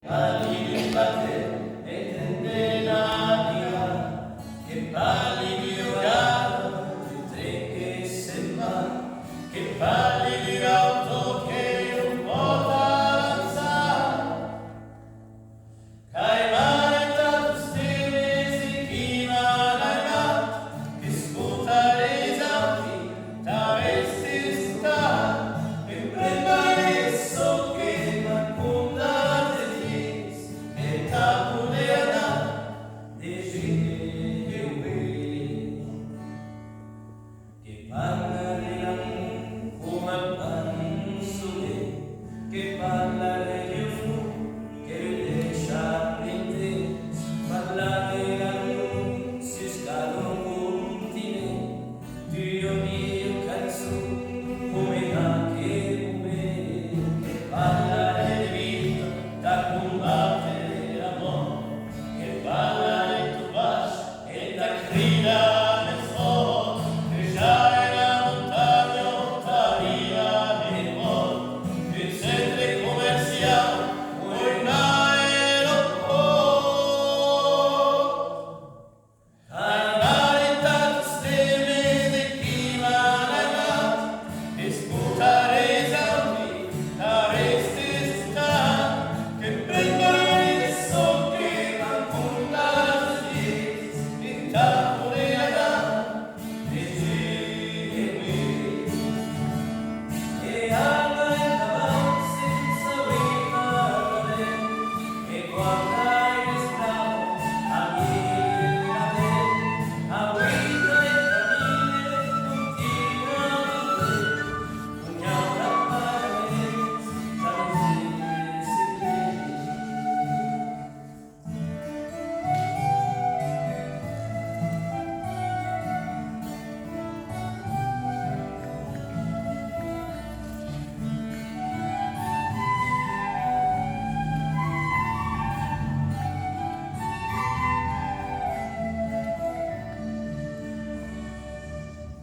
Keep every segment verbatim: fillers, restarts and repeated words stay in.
Parli d'un batèu en temps de navigar, que parli d'ua gara de tren que se'n va, que parli d'un autò que non pòt avançar. Qu'ai mai tantes tèmas e qui m'an aimat, qu'escotarè es auti, tà reste estar, que prembarè çò que m'an condat de dies, entà poder anar, de gir e oir. Que parla de l'amor coma un pançonet, que parla de Dieu fou, que le deisha en temps, parla de l'amor sus cada continent, d'ua vièlha cançon coma en aquel moment, que parla de vita, tà combatre la mòrt, que parla de topatge, entà cridar mès fòrt, que ja era montanha ontaria me pòrt, un centre comerciau o un aeropòrt. Ai mai tantes tèmas e qui m'an aimat, escotarè es auti, tà reste estar, que prembarè çò que m'an condat de dies, entà poder anar,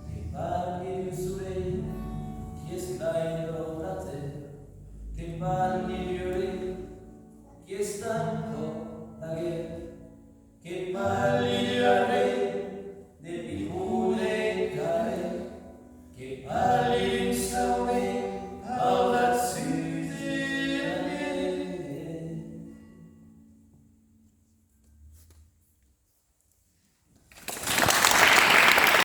Que parli d'un solelh qui esclaira la tèrra, que parli d'un rei qui estanca la guèrra, que parli d'un arrèr de picor de carrèr, que parli